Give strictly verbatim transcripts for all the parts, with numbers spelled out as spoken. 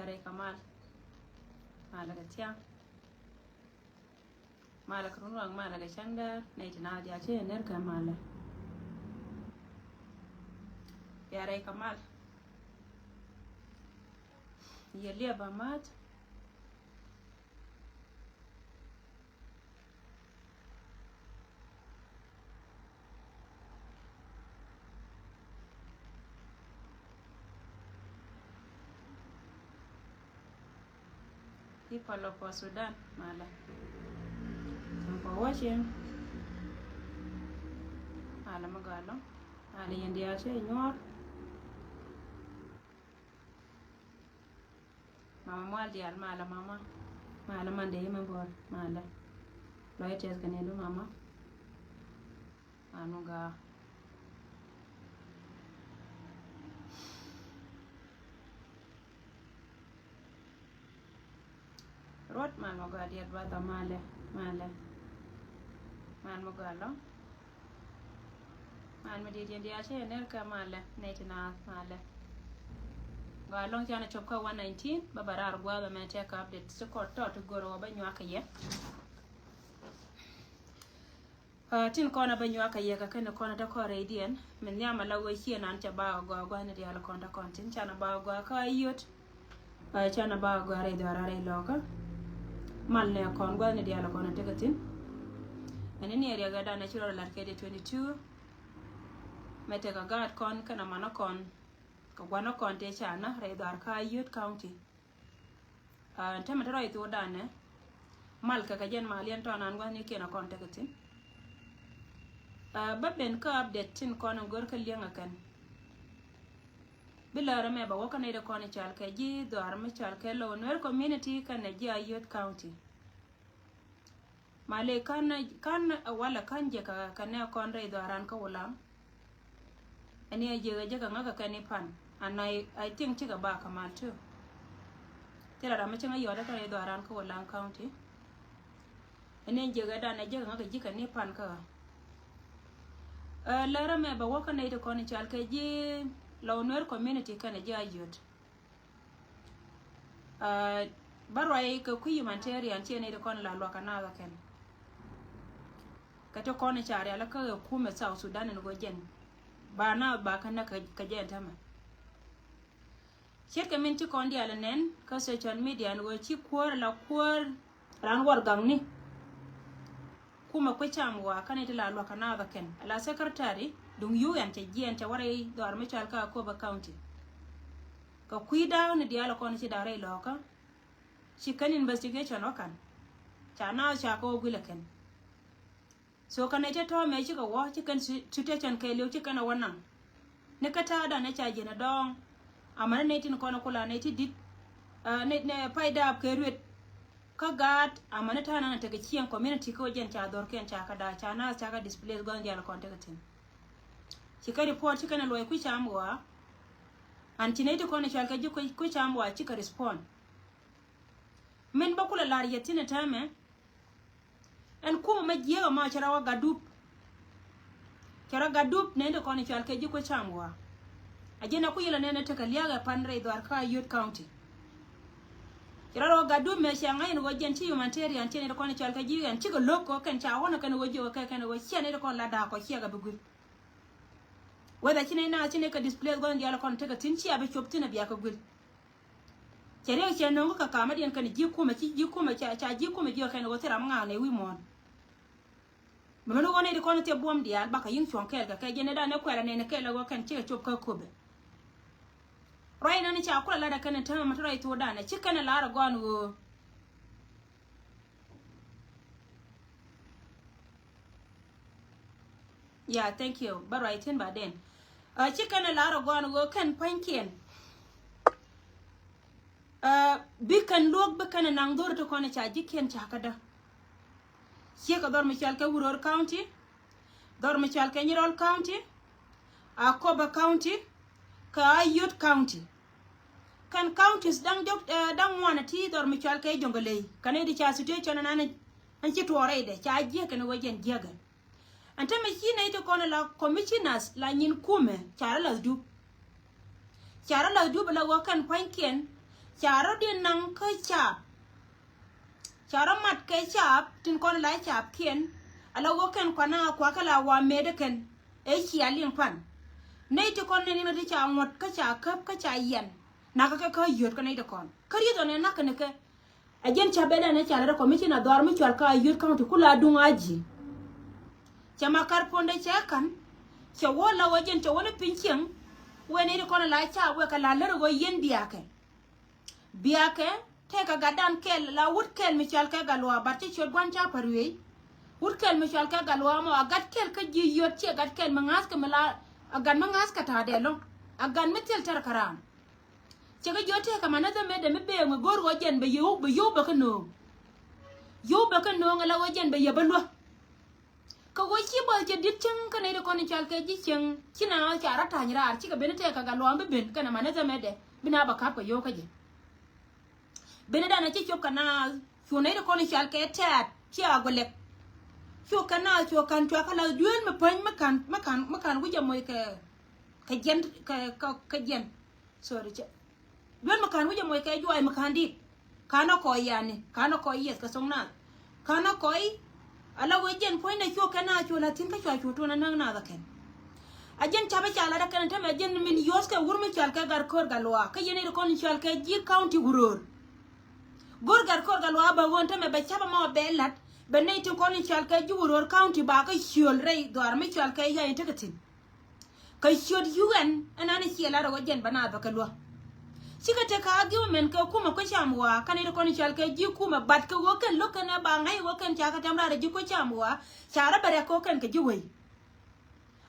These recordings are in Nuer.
Rɛy kɛ mal. Malɛ kɛ thiaŋ. Malɛ kɛ run waŋ, malɛ kɛ cäŋ däär. Nɛy ti naath diaal cä yɛ ner kɛ malɛ. Bia rɛy kɛ mal. Yɛ liɛp ba ma̱a̱th. People of South Sudan, malɛ. Thank for watching. Malɛ mi gɔaa ɛlɔ̱ŋ. Malɛ yɛn diaal cä yɛ nyuɔ̱ɔ̱r. Mama mual diaal, malɛ mama. Malɛ man dee mɛ bɔr, malɛ. Lɔc tɛth kɛ ni du mama. Mal mɔ gɔaa. Ruɔt mal mɔ gɔaa diɛt, brother, malɛ, malɛ. Mal mɔ gɔaa ɛlɔ̱ŋ. Mal mi diet yɛn diaal cä yɛ ner kɛ malɛ, nɛy ti naath malɛ. Gɔaa ɛlɔ̱ŋ, canɛ cop kä one nineteen, bä bä raar gua̱a̱th ɛmɛ tɛk kɛ update. Ci kɔt tɔt ti go̱r ɣöö bä nyuak kɛ yɛ. Ah, tin kɔn a bä nyuak kɛ yɛ kɛ kɛn kɔn a te kɔn rɛydiɛn. Min nhiam a la wee ciɛ nan cɛ ba gɔaa gua̱a̱th ni diaal kɔn te kɔn tin canɛ ba gɔaa kä a yöt. Ah, canɛ ba gɔaa rɛy dhɔra rɛy lɔkä. Mal nɛ kɔn gua̱a̱th ni diaal kɔn a tekɛ thin. Ɛn ni ni riɛk ɛ dan a ci rɔ lat kɛ di twenty two. Mɛ tekɛ gaat kɔn kɛn a manä kɔn kɛ gua̱nä kɔn tëë canä rɛy dhɔr kä Ayod County. Ah, tämɛ te rɔy thok danɛ mal kɛ kɛ jɛn mal yɛn tɔn an gua̱thni kiɛn a kɔn tekɛ thin. Ah, bä ben kä update tin kɔn in gör kä liɛŋ a kɛn. Bi lärä mɛ bɛ wä kä nɛy ti kɔn i̱ cal kɛ ji̱ dhɔaar mi cal kɛ Lower Nuer community kɛnɛ ji̱ Ayod County. Malɛ kan, kan walɛ kan jɛ kɛ, kɛ nɛ kɔn rɛy dhɔaaran kä Wulaŋ. Ɛn yɛ jɛ kɛ jɛ kɛ ŋäk kɛ kɛn i̱ pan. And I, I think cikɛ ba kɛ mal too. Thilɛ ram mi cieŋ a yɔt kä rɛy dhɔaaran kä Wulaŋ County. Ɛn yɛ jɛ kɛ dan ɛ jɛ kɛ ŋäk kɛ ji̱ kɛ ni pan kä. Ɛ, lärä mɛ bɛ wä kä nɛy ti kɔn i̱ cal kɛ ji̱ Lower Nuer community kɛnɛ ji̱ Ayod. Ah, bä ruac kɛ kui̱ humanitarian ciɛ nɛy ti kɔn la luak kɛ naath ɛ kɛn. Kɛ ti kɔn i̱ ca rial kä kumɛ South Sudan in ɣöö jɛn ba naath ba kä näk kɛ, kɛ jɛn tämɛ. Ce̱tkɛ min ci kɔn diaal ɛ nɛn kä social media in ɣöö ci kuäär la kuäär ran warɛgakni. Kumɛ kui̱ cam waa kä nɛy ti la luak kɛ naath ɛ kɛn. Ala secretary duŋ U N cɛ jiɛn cɛ warɛ i̱ dhɔaar mi cɔal kä Akobo County. Kɛ kui̱ da̱a̱k ni diaal kɔn ci da̱a̱k rɛy lɔ̱kä. Ci kɛn investigation wä ka̱n. Ca naath ca kɛ wä guil ɛ kɛn. So kɛn nɛy te tɔ̱ mɛ cikɛ wä, ci kɛn si-, situation kɛɛliw ci kɛn ɛ wä naŋ. Ni kä ta̱a̱dan ɛ ca jiɛn ɛ dɔ̱ɔ̱ŋ. Amäni nɛy tin kɔn ɛ kula nɛy ti di̱t. Ah, nɛy, nɛy pay daap kɛ ruet. Kä gaat amäni ta̱a̱ nan ɛ tekɛ cieŋ community kä wä jɛn ca dhɔr kɛn ca kä da̱a̱ ca naath ca kä displace gua̱n diaal kɔn tekɛ thi̱n. Ci kɛ report ci kɛn ɛ luɔc kui̱ cam waa. An ci nɛy ti kɔn ɛ cɔal kɛ ji̱ kui̱, kui̱ cam waa cikɛ respond. Min bä kulɛ lar yɛ thi̱n ɛ täämɛ. Ɛn kumɛ mɛ jiɛɛk ɛmɔ cɛ rɔ wä gat dup. Cɛ rɔ gat dup nɛn ti kɔn i̱ cɔal kɛ ji̱ kui̱ cam waa. A ji̱n a kui̱ yɛlɛ nɛn ɛ tekɛ lia̱a̱k ɛ pan rɛy dhɔaar kä Ayod County. Cɛ rɔ rɔ gat dup mɛ cɛ ŋa̱c ɛn ɣöö jɛn ci humanitarian cɛ nɛn ti kɔn i̱ cɔal kɛ ji̱ ɛn cikɛ lo̱k kɛ kɛn ca ɣɔ̱n ɛ kɛn ɣöö ji̱ ɛ kɛ kɛn ɣöö ciɛ nɛn ti kɔn la da̱a̱k kɔ ciɛ kɛ bi gui̱l. Whether ci nɛn naath ci nɛn kɛ displace gua̱n diaal kɔn tekɛ thi̱n ciɛ bi cop thi̱n ɛ bia kɛ gui̱l. Cɛ riɛk cɛ nöŋ kä ka̱mä diɛn kɛn ji̱ kumɛ ci ji̱ kumɛ ca, ca ji̱ kumɛ ji̱ kɛn ɣöö thil ram ŋa̱a̱k nɛ wi̱i̱ muɔ̱ɔ̱n. Mɛ mɛn ɣöö nɛy ti kɔn thiɛ buɔ̱m diaal bakɛ yi̱ŋ cuɔ̱ŋ kɛɛl kɛ kɛ jɛn ɛ danɛ kuɛɛrɛ nɛn kɛɛl ɛ ɣöö kɛn cikɛ cop kä köpɛ. Ruac nani ca kulɛ lat ɛ kɛn ɛ täämɛ mɛ te ruac thok danɛ ci kɛn ɛ lar ɛ gɔ̱a̱n ɣöö. Yeah, thank you. Bä ruac thi̱n ba den. Ah, ci kɛn ɛ lar ɛ gɔ̱a̱n ɣöö kɛn pua̱nykiɛn. Ah, bi kɛn luɔ̱k bi kɛn ɛ naŋ dho̱r ti kɔn ɛ ca ji̱kiɛn ca kädä. Ciek kɛ dhɔr mi cɔal kɛ Uror County, dhɔr mi cɔal kɛ Nyirol County, Akobo County, kɛ Ayod County. Kɛn counties da̱ŋ diɔ̱k, eh, da̱ŋ ŋuan ɛ ti dhɔr mi cɔal kɛ Jonglei. Kɛn i̱ di ca situation ɛn an, an ci tuɔɔrɛ idɛ ca jiäk kɛn wec jɛn jiäkɛ. Ɛn tämɛ ci nɛy ti kɔn la commissioners la nyin kumɛ ca rɔ la̱th dup. Ca rɔ la̱th dup la ɣöö kɛn pua̱nykiɛn Ca rɔ diɛn naŋ kä caap. Ca rɔ mat kɛ caap tin kɔn la caap kiɛn. Ala wä kɛn kuan na kuakä la wa mëëdä kɛn. Ɛ cia liŋ pan. Nɛy ti kɔn ni ni ti ca ŋuɔ̱t kä ca käp kä ca yɛn. Nakä kɛ kä yöt kä nɛy ti kɔn. Kä riet ɔn ɛ nakä ni kɛ. Ɛ jɛn ca bɛl ɛn ɛ ca lɛ rɛ commissioner dhɔr mi cual kä Ayod County kula duŋ a ji̱. Cɛ ma kar puɔ̱ndɛ cɛ ka̱n. Cɛ wä la wä jɛn cɛ wä ni piny cieŋ. Wee nɛy ti kɔn la caap wee kɛ la lär ɛ wä yɛn biakɛ. Biakɛ tëëkɛ gatdan kɛl la wut kɛl mi cɔal kɛ gat luaak bat ci ciöt gua̱n ca pa̱r wi̱i̱. Wut kɛl mi cɔal kɛ gat luaak mɔ a gat kɛl kä ji̱ yöt ciɛ gat kɛl mi ŋa̱thkɛ mi la a gat mi ŋa̱thkɛ ta̱a̱dɛ lo̱ŋ. A gat mi thil tɛr kɛ raan. Cɛ kɛ jiök tëëkɛ manäthä mëë dee mi bëë ŋä go̱o̱r ɣöö jɛn bɛ yio̱w bɛ yio̱w bɛ kä nööŋ. Yio̱w bɛ kä nööŋ ɛ la ɣöö jɛn bɛ yɛ bä luäk. Kɛ ɣöö ci bɔth cɛ di̱t cieŋ kä nɛy ti kɔn in cɔal kɛ ji̱ cieŋ ci na ca rɔ ta̱ny raar cikɛ ben tɛɛk kɛ gat luaak bi ben kɛnɛ manäthä mëë dɛ bi na bɛ ka̱p kɛ yio̱w kä jɛ. Benɛ danɛ ci cop kɛ naath cu nɛy ti kɔn in cɔal kɛ tɛ̈t ci a gulɛk. Cu kɛ naath cu ka̱n cuakä la duel mi päny mi ka̱n mi ka̱n mi ka̱n wi̱c a moc kɛ kɛ jiɛn kɛ kɛ kɛ jiɛn. Sorry cɛ. Duel mi ka̱n wi̱c a moc kɛ juac mi ka̱n dit. Ka̱n a kɔc yani ka̱n a kɔc yieth kɛ thok naath. Ka̱n a kɔc. Ala wee jɛn puɔ̱nydɛ cuɔ kɛn a cuɔ la thi̱n kä cua cuɔ tuɔn a näk naath a kɛn. A jɛn capä ca lat a kɛn a tämɛ jɛn min yio̱o̱th kɛ wur mi cɔal kɛ gat ko̱r gat luaak kä yɛn i̱ ri kɔn cɔal kɛ ji̱ county wuröör. Go̱r gat ko̱r gat luaak bä ɣöö tämɛ bɛ capä mɔ bɛ lat bɛ nɛy tin kɔn cɔal kɛ ji̱ wuröör county ba kä ciöl rɛy dhuaar mi cɔal kɛ yay in tekɛ thi̱n. Kɛ ciöt U N ɛn an ciɛ lat ɛ wä jɛn bä naath bä kɛ luäk. Cikɛ tekɛ argument kɛ kumɛ kuecam waa kɛn i̱ ti kɔn cɔal kɛ ji̱ kumɛ bat kɛ wä kɛn lo̱k kɛn ɛ ba ŋäc wä kɛn ca kɛ tɛm raar ɛ ji̱ kuecam waa ca rɔ bɛ rɛk kɛ wä kɛn kɛ ji̱ wei.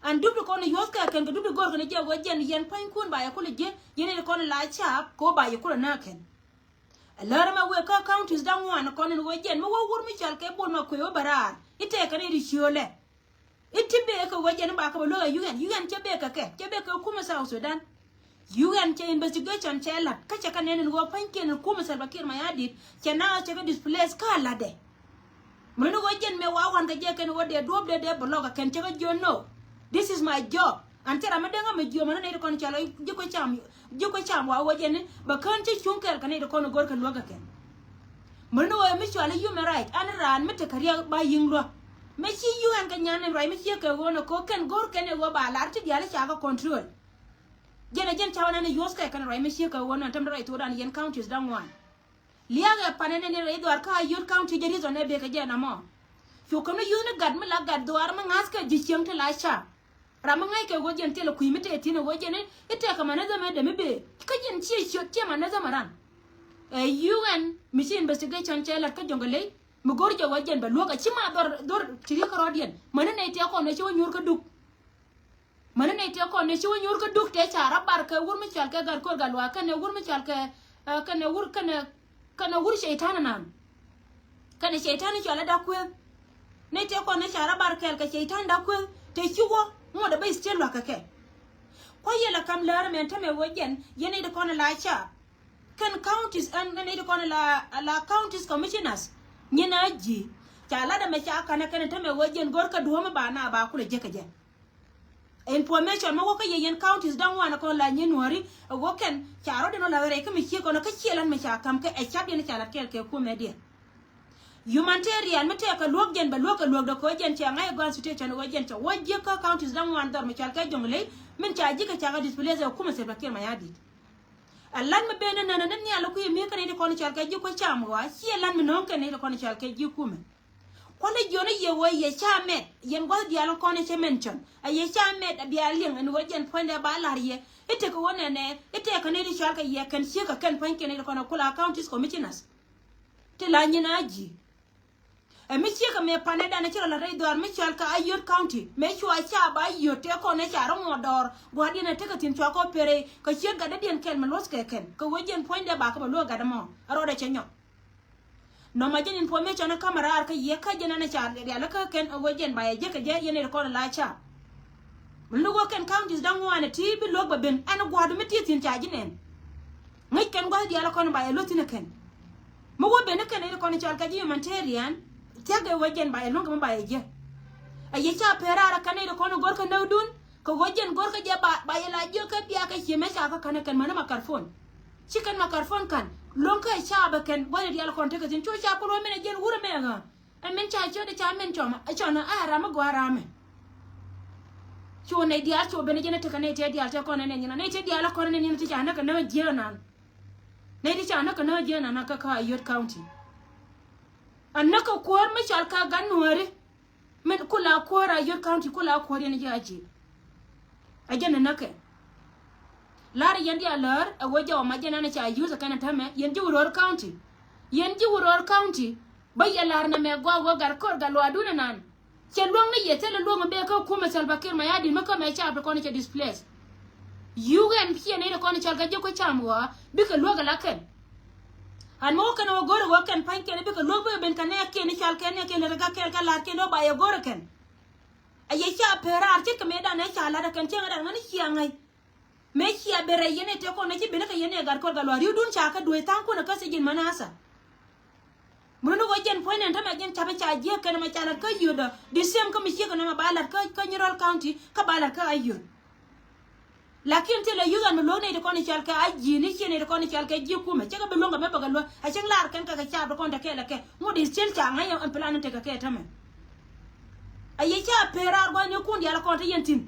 An dup ti kɔn yuɔth kɛ kɛn kɛ dup ti go̱r kɛn jiɛ wä jɛn yɛn pua̱nykun ba yɛ kulɛ jiɛ yɛn i̱ ti kɔn la caap kɛ wä ba yɛ kulɛ nääk kɛn. Ɛ lär ɛmɛ wëë kä counties da̱ŋ ŋuan kɔn in wä jɛn mi wä wur mi cɔal kɛ bol ma kuëë wä bɛ raar i̱ tëëkɛ ni ri ciöölɛ. I̱ ti bëë kɛ wä jɛn i̱ ba kä bɛ luäk ɛ U N, U N cɛ bëë kɛ kɛ cɛ bëë kɛ kumɛ South Sudan. U N cɛ investigation cɛ la̱t kä cɛ kɛ nɛn in wä pua̱nykiɛn in kumɛ Salva Kiir Mayardit cɛ na cɛ kɛ displace kä a la̱tdɛ. Muni ni wä jɛn mɛ wa wan kɛ jɛ kɛn wä dee duɔ̱p dee dee bɛ lɔk kɛ kɛn cɛ kɛ jiö no. This is my job. An thil ram mi dee ŋa mi jiöm ɔni nɛy ti kɔn ca lɔ ji̱ kuec cam, ji̱ kuec cam wa wä jɛn ni bɛ kään ci cuŋ kɛɛl kɛ nɛy ti kɔn go̱r kɛ luäk kɛ kɛn. Muni ni wä mi cual i̱ human right an raan mi tekɛ riɛk ba yi̱ŋ luäk. Mi ci U N kɛ nyan ni ruac mi ciek kɛ ɣöö ni ko̱ kɛn go̱r kɛn i̱ ɣöö ba lar ti diaal i̱ ca kɛ control. Jɛn ɛ jɛn ca wä nan i̱ yuɔth kɛ kɛn ruac mi ciek kɛ ɣöö ni ɛn tämdɛ ruac thokdan yɛn counties da̱ŋ ŋuan. Lia̱a̱kɛ panɛ nɛn in rɛy dhuaar kä Ayod County jɛ reason ɛ bekɛ jɛ namɔ. Cu kɛ ni yuth ni gat mi la gat dhuaar mi ŋa̱th kɛ ji̱ cieŋ ti la ca. Ram mi ŋa̱ckɛ ɣöö jɛn thilɛ kui̱ mi tëë thi̱n ɛ ɣöö jɛn i̱ tëëkɛ manäthä mɛ dee mi bëë. Kä jɛn ciɛ ciöt ciɛ manäthä mɛ ran. Ɛ U N mi ci investigation cɛ la̱t kä Jonglei mi go̱r jɛ ɣöö jɛn bɛ luäk ɛ ci ma dhɔr dhɔr ti ri̱k kärɔɔdiɛn. Mäni nɛy tëë kɔn ɛ ci wä nyuur kä Duk. Mäni nɛy tëë kɔn ni ci wä nyuur kä Duk tëë ca rɔ bar kɛ wur mi cɔal kɛ gat ko̱r gat luaak kɛnɛ wur mi cɔal kɛ, eh, kɛnɛ wur kɛnɛ, kɛnɛ wur cɛy-tan ɛnan. Kɛnɛ cɛy-tan cɔal ɛ Dak Kueth. Nɛy tëë kɔn ni ca rɔ bar kɛɛl kɛ cɛy-tan Dak Kueth tëë ci wä ŋuɔ̱t ɛ bä state luaak kɛ kɛ. Kua̱c yɛ la kam läär ɛmɛn tämɛ wä jɛn yɛn nɛy ti kɔn ɛ la ca. Kɛn counties ɛn nɛy ti kɔn ɛ la, la counties commissioners. Nyin a ji̱ ca lat ɛmɛ ca kanɛ kɛn tämɛ wä jɛn go̱r kɛ duɔ̱ɔ̱m ɛ ba na ba kulɛ jek kɛ jɛ. Information mi wä kä yɛ yɛn counties da̱ŋ wan kɔn la nyin nuɔ̱ri ɛ wä kɛn ca rɔ̱diɛn wä la rɛy kä mi ciek kɔn kä ciɛ lan mi ca ka̱m kɛ ɛ cap diɛn ca lat kɛɛl kɛ kumɛ diɛn. Humanitarian mi tɛɛkɛ luäk jɛn bɛ luäk kɛ luäk dɛ kɛ wä jɛn cɛ ŋa̱c ɛ gɔan situation wä jɛn cɛ wä jiäk kä counties da̱ŋ wan dhɔr mi cɔal kɛ Jonglei min ca ji̱ kɛ ca kɛ displace ɛ kumɛ Salva Kiir Mayardit. Ɛ lan mi ben ni nänä ni nhial kui̱ mi kɛn i̱ ti kɔn cɔal kɛ ji̱ kuecam ɣɔaa ciɛ lan mi no̱o̱ŋ kɛn i̱ ti kɔn cɔal kɛ ji̱ kumɛ. Kualɛ jiɔn i̱ yɛ wee yɛ ca mɛt yɛn gua̱th diaal kɔn i̱ cɛ mention a yɛ ca mɛt a bia liŋ ɛn ɣöö jɛn puɔ̱nydɛ ba la̱r yɛ i̱ tekɛ ɣöö nɛnɛ i̱ tɛɛkɛ ni ri cɔal kɛ yɛ kɛn ciek kɛ kɛn puɔ̱ny kɛn i̱ kɔn a kula counties commissioners. Ti la nyin a ji̱. Ɛ mi ciek ɛmɛ panɛ danɛ ci rɔ la̱t rɛy dhɔaar mi cɔal kɛ Ayod County mëë cua ca ba Ayod tëë kɔn ɛ ca rɔ ŋuɔt dɔɔr gua̱a̱rdiɛn ɛ tekɛ thi̱n cua kɔ perɛ kɛ ciek gatdädiɛn kɛl mi luɔ̱th kɛ kɛn kɛ ɣöö jɛn puɔ̱nydɛ ba kɛ bɛ luäk gatdä mɔ a rɔɔdɛ cɛ nyɔk. Nɔmɔ jɛn information ɛ ka̱mɛ raar kä yiëë kä jɛn ɛn ɛ ca rialikä kɛn ɛ ɣöö jɛn ba yɛ jiäk kɛ jɛ yɛn ɛ ri kɔn ɛ la ca. Mi luk ɣöö kɛn counties da̱ŋ ŋuan ɛ ti bi luäk bɛ ben ɛn gua̱a̱du mi ti thi̱n ca ji̱ nɛn. Ŋäc kɛn gua̱th diaal ɛ kɔn ba yɛ luäk thi̱n ɛ kɛn. Mi wä ben ɛ kɛn ɛ ri kɔn ɛ cɔal kɛ ji̱ humanitarian thia̱k ɛ ɣöö jɛn ba yɛ luäŋ kɛ mi ba yɛ jiäk. Ɛ yɛ ca pɛr raar ɛ kɛn ɛ ri kɔn ɛ go̱r kɛ näkdun. Kɛ ɣöö jɛn go̱rkä jɛ ba, ba yɛ la jiök kä bia kɛ cië mëë ca kä ka̱n ɛ kɛn mäni makarpon. Ci kɛn makarpon ka̱n Luɔ̱ŋ kä ɛ caap ɛ kɛn gua̱n ɛ diaal kɔn tekɛ thi̱n cu caap kɛ luɔ̱ŋ min ɛ jiɛn wur ɛmɛ ɣä. Ɛ min ca ciöt ɛ ca min cɔm ɛ cɔn ɛ ram ɛ gɔaa ram ɛ. Cu nɛy diaal cu ben ɛ jiɛn ɛ tekɛ nɛy tëë diaal tëë kɔn ɛ nɛn nyin ɛ nɛy tëë diaal ɛ kɔn ɛ nɛn nyin ɛ ti ca näk ɛ näk ɛ jiɛn ɛ nan. Nɛy ti ca näk ɛ näk ɛ jiɛn ɛ nan kä kä Ayod County. Ɛ näk ɛ kuäär mi cɔal kä Gat Nuääri. Min kula kuäär Ayod County kula kuäär yɛn ji̱ a ji̱. A jɛn a näkɛ. Lar yɛn diaal lär ɛ wee jɔw ma jɛn an ca use kɛn a tämɛ yɛn ji̱ Uror County. Yɛn ji̱ Uror County. Bä yɛ lar nɛ mɛ gɔaa wee gat kör gat luaadun ɛnan. Cɛ luäŋ ni yɛ thilɛ luäŋ bee kä kumɛ Salva Kiir Mayardit mi kä mɛ caap ti kɔn cɛ displace. Yuk ɛn piɛn in kɔn cɔal kɛ ji̱ kui̱ cam ɣɔaa bikɛ luäk ala kɛn. An mi wä kɛn wä go̱r wä kɛn pa̱ny kɛn bikɛ luäk bikɛ ben kɛ nɛɛkiɛn i̱ cɔal kɛ nɛɛkiɛn lät kä kɛn kɛ la̱r kɛn wä ba yɛ go̱r kɛn. A yɛ ca pee raar ce̱tkɛ mëëdan ɛ ca la̱t ɛ kɛn cieŋ ɛ dan ŋäni cia ŋäc. Mëë cia ben rɛy yɛn ɛ tëë kɔn ɛ ci ben ɛ kɛ yɛn ɛ gat kɔr kɛ luaar ri̱wdun ca kɛ duec tha̱a̱ŋ kun ɛ kä thiec in mänasa. Mun ni wä jɛn puɔ̱ny nɛn tämɛ jɛn capɛ ca jiäk kɛn ɛmɛ ca la̱t kä Ayod ɔ the same kä mi ciek ɛn ɛmɛ ba la̱t kä kä Nyirol County kä ba la̱t kä Ayod. Lakin thilɛ yuk ɛn mi luäk nɛy ti kɔn i̱ cɔal kɛ a ji̱ ni ciɛ nɛy ti kɔn i̱ cɔal kɛ ji̱ kumɛ cɛ kɛ bi luäŋ kɛ mɛ bɛ kɛ luäk a cäŋ laar kɛn kɛ kɛ caap ti kɔn te kɛɛl ɛ kɛ ŋot i̱ still ca ŋäc ɛn plan in tekɛ kɛ tämɛ. A yɛ ca pee raar gua̱n ni kun diaal kɔn te yɛn thi̱n.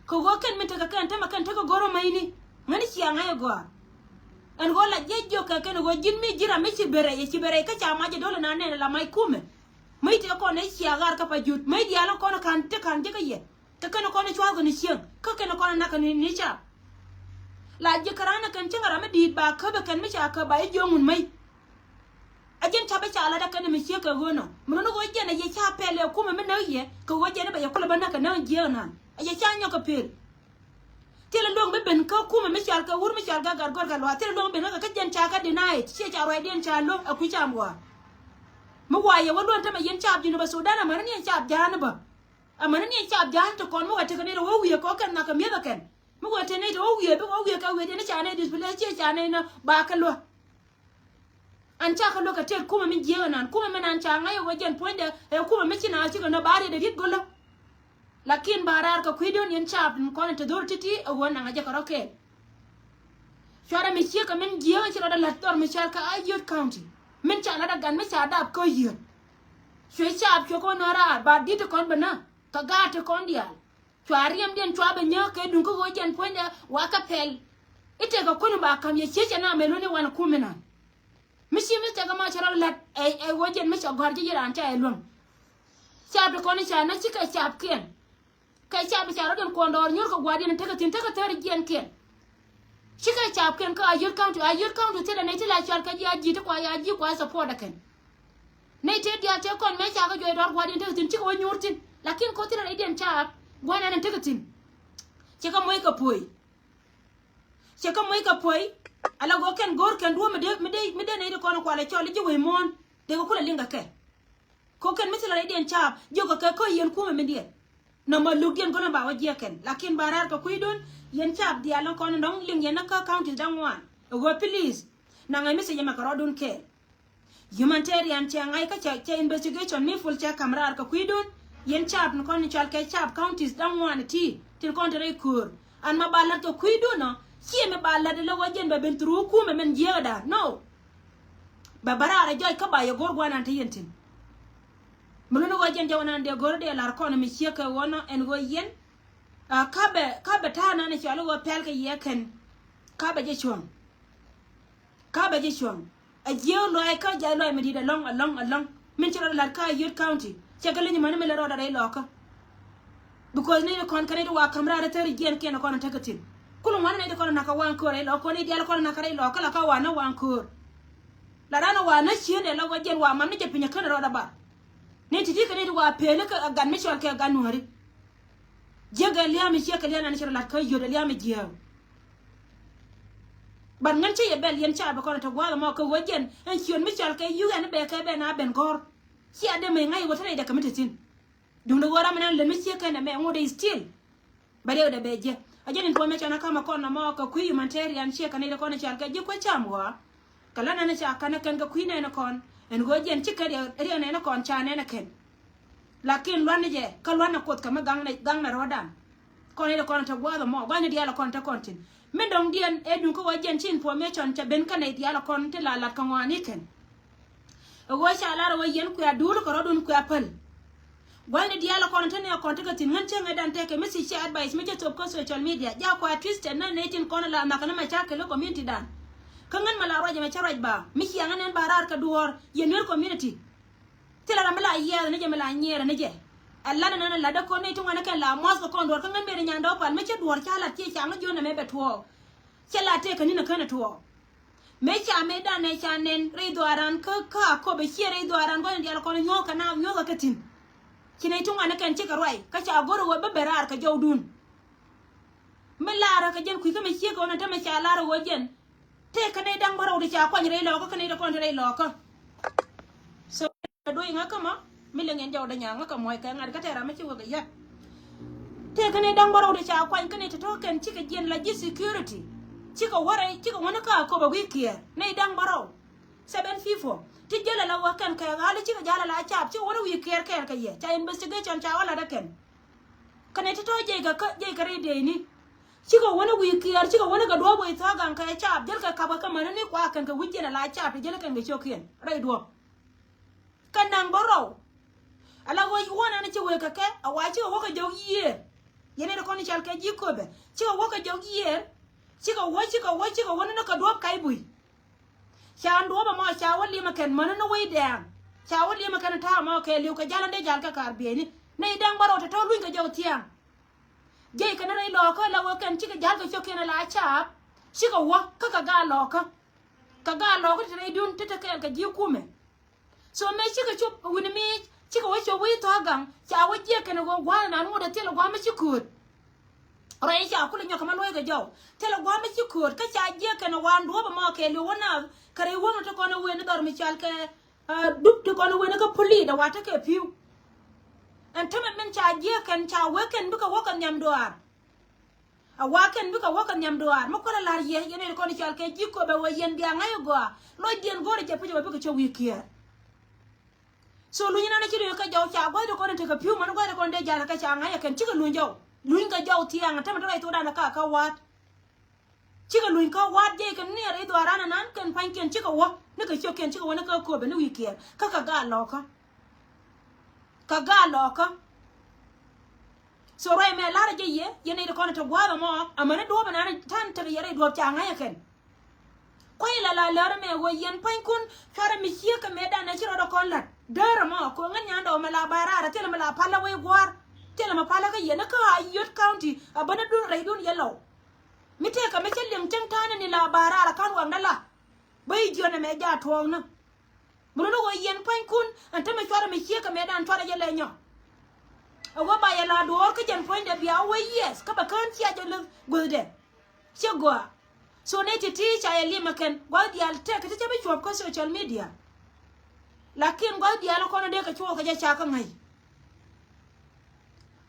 Kɛ ɣöö kɛn min tekɛ kɛn tämɛ kɛn tekɛ go̱r ɔ mäcni ŋäni cia ŋäc ɛ gɔaa. Ɛn ɣöö la jiɛc jiök kɛ kɛn ɣöö ji̱n mi ji̱ ram mi ci ben rɛy ɛ ci ben rɛy kä ca mac ɛ do̱l ɛn anɛn ɛ la mac kumɛ. Mäc tëë kɔn ɛ cia ɣaar kä pa juth mäc diaal ɛn kɔn ɛ ka̱n te ka̱n ji̱ kä yɛ. Kä kɛn kɔn cua̱r kɛn cieŋ kä kɛn kɔn nak kɛn ni cap. La ji̱ käran kɛn cieŋ ram mi di̱i̱t ba käp kɛn mi ca käp ba i̱ jiöŋ wun mäc. A ji̱n cap i̱ ca lat kɛn mi ciek kɛ ɣöö nɔ mi run ɣöö jiɛn a yɛ ca pɛl ɛ kumɛ mi näk yɛ kɛ ɣöö jiɛn i̱ ba yɛ kulɛ bä näk kɛ näk jiɛɛk nan a yɛ ca nyɔk kɛ pel. Thilɛ luäŋ bi ben kä kumɛ mi cɔal kɛ wur mi cɔal kɛ gat gɔr kɛ luaak thilɛ luäŋ ben kä kɛ jiɛn ca kɛ denied ciɛ ca ruacdiɛn ca lo̱k ɛ kui̱ cam ɣɔaa. Mi wa yɛ wä luɔ̱n tämɛ yɛn cap Jinub Sudan amäni ni yɛn cap ja̱a̱n bä. Amäni ni yɛn cap ja̱a̱n ti kɔn mi wä tekɛ ni rɛ wä wiee kɔ kɛn nhakɛ mi̱eth ɛ kɛn. Mi wä te ni te wä wiee bi wä wiee kɛ wiee diɛn ni ca ni display ciɛ ca ni ni ba kɛ luäk. An ca kɛ luäk kɛ tet kumɛ mi jiääk ɛnan kumɛ mi nan ca ŋa̱c ɛ wä jɛn puɔ̱nydɛ ɛ kumɛ mi ci na cikɛ nɔ ba riet ɛ riet go̱lä. Lakin ba raar kɛ kui̱dun yɛn cap kɔn te dhor ti̱ti̱ ɛ wä naŋ a jɛ kɛ rɔ kɛɛl. Cuarɛ mi ciek kɛ min jiääk ci rɔ dɛ la̱t dhɔr mi cɔal kɛ Ayod County min ca la̱t a gat mi ca dap kä Ayod. Cuɛ cap cuɛ kɔn nɔ raar ba di̱t ti kɔn bä nä kɛ gaat ti kɔn diaal. Cua riɛmdiɛn cua bɛ nyääk kɛ duŋ kä ɣöö jɛn puɔ̱nydɛ wakä pɛl. I̱ tëëkɛ kuäär ba ka̱m yɛ ciec cɛ na mɛ luɔ̱n i̱ wan kum inan. Mi ci mi tëëkɛ ma cɛ rɔ la̱t ɛ ɣöö jɛn mi cɛ gɔ̱a̱r ji̱ ji̱ raan ca ɛ luäŋ. Caap ti kɔn i̱ ca na cikɛ caapkiɛn. Kɛ caap i̱ ca rɔ̱diɛn kuɔn dɔɔr nyuur kɛ gua̱a̱rdiɛn tekɛ thi̱n tekɛ thäär jiɛnkiɛn. Cikɛ caapkiɛn kä Ayod County, Ayod County thilɛ nɛy ti la cual kɛ ji̱ a ji̱ ti kua ya ji̱ kua support ɛ kɛn. Nɛy tëë diaal tëë kɔn mëë ca kɛ juɔc dɔ̱r gua̱a̱rdiɛn tekɛ thi̱n cikɛ wä nyuur thi̱n. Lakin ko̱ thilɛ rɛydiɛn caap gua̱a̱r nɛn tekɛ thi̱n. Cɛ kɛ moc kɛ puɔ̱i. Cɛ kɛ moc kɛ puɔ̱i. Ala gɔɔ kɛn go̱o̱r kɛn duɔ̱ɔ̱p mi dee mi dee mi dee nɛy ti kɔn kualɛ cɔl i̱ ji̱ wec muɔ̱ɔ̱n. Dee kɛ kulɛ liŋ kɛ kɛ. Ko̱ kɛn mi thilɛ rɛydiɛn caap jiök kɛ kɛ kä yɛn kumɛ mi diɛn. Nɔmɔ lukdiɛn kɔn ba wä jiɛk kɛn lakin ba raar kɛ kui̱dun. Yɛn caap diaal ni kɔn dɔ̱ŋ liŋ yɛn ni kä counties da̱ŋ wan ɛ ɣöö please. Naŋ ɛ message ɛmɛ kɛ rɔɔdun kɛɛl. Humanitarian cɛ ŋa̱c kä cɛ cɛ investigation mi full cɛ ka̱m raar kɛ kui̱dun. Yɛn caap ni kɔn cɔal kɛ caap counties da̱ŋ wan ti tin kɔn te rɛy köör. An ma ba la̱t kɛ kui̱dun ɔ ciɛ mi ba la̱t ilɛ wä jɛn bɛ ben through kumɛ mɛn jiääkda no. Bɛ bä raar ɛ jɔc kä ba yɛ go̱r guanan te yɛn tin. Mi luni ɣöö jɛn jɛ wä nan dee go̱r dee lar kɔn mi ciek kɛ ɣöö nɔ ɛn ɣöö yɛn. Kä bɛ kä bɛ ta̱a̱ nan cɔal i̱ ɣöö pɛl kɛ yɛ kɛn. Kä bɛ jɛ cuɔ̱ŋ. Kä bɛ jɛ cuɔ̱ŋ. Ɛ jiɛ luay kä jɛ luay mi di̱t ɛlɔ̱ŋ ɛlɔ̱ŋ ɛlɔ̱ŋ. Min ci rɔ lat kä Ayod County cɛ kɛ leny mani mi lɛ rɔɔdɛ rɛy lɔkä. Because ni kɔn kɛn it wa ka̱m raar thäri jiɛn kiɛn kɔn tekɛ thi̱n. Kul ŋuan ni ti kɔn nak kɛ waŋ köör rɛy lɔ kɔn ni dial kɔn nak kɛ rɛy lɔ kä la kä wa na waŋ köör. La ran wa na cien dɛ la wa jiɛn wa man ni jɛ pinyä kän rɔɔdɛ bar. Ni ti ti kɛn it wa peli kɛ gan mi cɔl kɛ gan nuäri. Jiäk ɛ lia̱a̱ mi ciɛ kɛ lia̱a̱ nan ci rɔ lat kä yot ɛ lia̱a̱ mi jiääk. Ban ŋän ci yɛ bɛl yɛn ca bi kɔn te gua̱a̱th mɔ kɛ wä jiɛn ɛn ciön mi cɔl kɛ yuk ɛn bɛ kɛ bɛ na ben gɔ̱r. Ci a dee mɛ ŋa̱c wä te rɛy dɛ kɛ mi te thi̱n. Duundɛ ɣöö ram ɛn lät mi ciek kɛn ɛmɛ ŋot ɛ still. Bɛ riɛw dɛ bɛ jiɛ a jɛn information a kamɛ kɔn nɔmɔ kɛ kui̱ humanitarian ciek kɛn ɛ kɔn ɛ cal kɛ ji̱ kuɛ cam ɣɔaa. Kɛ la nɛn ɛ ca kɛn ɛ kɛn kɛ kui̱ nɛn ɛ kɔn ɛn ɣöö jiɛn ci kɛ riɛw nɛn ɛ kɔn ca nɛn ɛ kɛn. Lakin luan ni jɛ kä luan ni kuoth kɛ mi gaŋ nɛ gaŋ nɛ rɔɔdan. Kɔn i̱ kɔn te gua̱a̱th ɛmɔ gua̱a̱th ni diaal kɔn te kɔn tin. Min dɔ̱ŋ diɛn ɛ duŋ kä wä jiɛn ci information cɛ ben kä nɛy diaal kɔn ti la lat kä ŋɔaani kɛn. Ɛ ɣöö ca lar ɛ wä yɛn kuɛ duul kɛ rɔ̱dun kuɛ päl. Gua̱a̱th ni diaal kɔn te nɛ kɔn te kɛ thi̱n ŋän cäŋ ɛ dan tekɛ mi thiec cɛ advice mi cɛ thop kä social media. Ja kuɛ twisted na nɛy tin kɔn la nhak ni macakɛl kä community dan. Kä ŋän mɛ la ruac ɛmɛ cä ruac ba mi ciaŋ ɛn ɛn ba raar kɛ duɔ̱ɔ̱r yɛ nuer community. Thilɛ ram mi la yiɛɛth ni jɛ mi la nyiɛɛrɛ ni jɛ. Ɛ lat ɛn ɛn ɛ lat dee kɔn nɛy ti ŋuan ɛ kɛn la muath kɛ kɔn duɔ̱ɔ̱r kä ŋän mëë di nyandɔɔ pal mi cä duɔ̱ɔ̱r ca lat ciɛ caŋ jiön ɛmɛ bɛ tuɔɔk. Cɛ la tëëkä ni̱n ɛ känɛ tuɔɔk. Mëë ca mëë dan ɛ ca nɛn rɛy dhuaaran kä kä a kop ɛ ciɛ rɛy dhuaaran gua̱n in diaal kɔn nyuɔ̱ɔ̱k kɛ na nyuɔ̱ɔ̱k kɛ thi̱n. Ci nɛy ti ŋuan ɛ kɛn cikɛ ruac kä ca go̱r ɛ wee bä ben raar kɛ jɔwdun. Mi laarä kɛ jɛn kui̱ kä mi ciek kɛ ɣän ɛ tämɛ ca laarä wee jɛn. Tëë kä nɛy da̱ŋ bä rɛw ti ca kuany rɛy lɔɔkä kä nɛy ti kɔn ti rɛy lɔɔkä. So do̱y ŋä kä ma mi liŋ in jɔwdä nyaŋ ŋä kä muɔc kɛ ŋa̱t kä tɛɛr ram mi ci wek ɛ yat. Tëë kä nɛy da̱ŋ bä rɛw ti ca kuany kä nɛy ti tɔ̱ kɛn cikɛ jiɛn la ji̱ security. Cikɛ wä rɛy cikɛ wä ni kä a kop a wi̱i̱ kiɛɛr nɛy da̱ŋ bä rɛw. Seven people ti jäl ala wä kɛn kɛ ɣa̱l cikɛ ja̱l ala caap cikɛ wä ni wi̱i̱ kiɛɛr kɛɛr kɛ yɛ ca investigation ca wä lat ɛ kɛn. Kɛnɛ ti tɔ̱ jiɛc kɛ kä jiɛc kɛ rɛy dëëcni. Cikɛ wä ni wi̱i̱ kiɛɛr cikɛ wä ni kɛ duɔ̱ɔ̱p wec thɔ̱a̱ gaŋ kɛ caap jäl kɛ kapkɛ kä mäni ni kua̱r kɛn kɛ wi̱c jiɛn ala caap ti jäl kɛn kɛ cio̱kiɛn rɛy duɔ̱ɔ̱p. Kɛ naŋ bä rɔw. Ala ɣöö wuɔ̱n ɛn ci wëë kɛ kɛ a wa cikɛ wä kɛ jɔk yiëër. Yɛn in kɔn i̱ cal kɛ ji̱ köpɛ cikɛ wä kɛ jɔk yiëër. Cikɛ wä cikɛ wä cikɛ wä ni ni kɛ duɔ̱ɔ̱p kac buc. Ca duɔ̱ɔ̱p ɛmɔ ca wä li̱em ɛ kɛn mäni ni wec dɛɛŋ. Ca wä li̱em ɛ kɛn ta̱a̱ ɛmɔ kɛɛliw kɛ jal ɛn dee jal kɛ kaar bieyni. Nɛy da̱ŋ bä rɔw tɔ̱tɔ̱ luny kɛ jɔk thia̱a̱ŋ. Jiɛc kɛn rɛy lɔɔkä la wä kɛn cikɛ ja̱l kɛ cio̱kiɛn ala caap. Cikɛ wä kä kɛ gaat lɔɔkä. Kɛ gaat lɔɔkä ti te rɛydun ti te kɛɛl kɛ ji̱ kumɛ. So mëë cikɛ cop wi̱ni mi̱i̱c cikɛ wä cop wi̱i̱ thɔ̱a̱ gaŋ ca wä jiɛk kɛn ɛ ɣöö gua̱a̱th ɛnan ŋot ɛ thilɛ gua̱a̱th mi ci kööt. Rɔy ca kulɛ nyɔk kɛ ma luɔ̱c kɛ jɔw thilɛ gua̱a̱th mi ci kööt kä ca jiɛk kɛn ɛ wan duɔ̱ɔ̱p ɛmɔ kɛɛliw wä naath kɛ rɛy wäŋ ti kɔn ɛ wen ni dhɔr mi cal kɛ. Dup ti kɔn wen kä pulit a wa tekɛ pi̱w. Ɛn tämɛ min ca jiɛk kɛn ca wek kɛn bikɛ wä kɛ nhiam duaar. A wa kɛn bikɛ wä kɛ nhiam duaar mi kuäl a la̱r yɛ yɛn in kɔn i̱ cɔal kɛ ji̱ köpɛ wee yɛn bia ŋa̱c a gɔaa. Lɔcdiɛn go̱o̱rɛ jɛ puc a wee bikɛ cä wi̱i̱ kiɛɛr. So luny inɛn a ci luny kä jɔw ca gua̱cdɛ kɔn in tekɛ pi̱w mɛn gua̱cdɛ kɔn dee ja̱l kä ca ŋa̱c a kɛn cikɛ luny jɔw. Luny kɛ jɔw thiaŋ a tämɛ te ruac thokdan a ka kä wa̱a̱t. Cikɛ luny kä wa̱a̱t jiɛc kɛn ni rɛy dhuaaran ɛnan kɛn pa̱nykiɛn cikɛ wä ni kɛ ciökiɛn cikɛ wä ni kä köpɛ ni wi̱i̱ kiɛɛr kä kɛ gaat lɔkä. Kɛ gaat lɔkä. So ruac mɛ la̱rä jɛ yɛ yɛn nɛy ti kɔn te gua̱a̱th ɛmɔ amäni duɔ̱ɔ̱p ɛnan ta̱n tekɛ yɛ rɛy duɔ̱ɔ̱p ca ŋa̱c ɛ kɛn. Kuay la la lär mɛ ɣöö yɛn pa̱nykun cuarɛ mi ciek kɛ mëëdan ɛ ci rɔɔdɛ kɔn la̱t däär ɛmɔ kɛ ɣöö ŋän nyandɛ ɣöö mɛ la ba̱a̱ raar ɛ thilɛ mɛ la palä wec gua̱a̱r. Thilɛ mɛ palä kä yɛn kä Ayod County a bänä dun rɛydun yɛ lɔw. Mi tëëkɛ mi cä liŋ cäŋ ta̱a̱nä ni la ba̱a̱ raar a ka̱n waŋdä la. Bä i̱ jiön ɛmɛ jaat tuɔɔknä. Mi run i̱ ɣöö yɛn pa̱nykun ɛn te mi cuarɛ mi ciek kɛ mëëdan cuarɛ jɛ lɛ nyɔ. Ɛ ɣöö ba yɛ la duɔ̱ɔ̱r kä jɛn puɔ̱nydɛ bia wee yiɛth kä bɛ kään cia jɛ leth guethdɛ. Ciɛ gɔaa. So nɛy ti̱ti̱ ca yɛ liɛmɛ kɛn gua̱th diaal tëëkɛ ti cä bi cuɔ̱p kä social media. Lakin gua̱th diaal kɔn dee kɛ cuɔɔk kɛ jɛ ca kä ŋa̱c.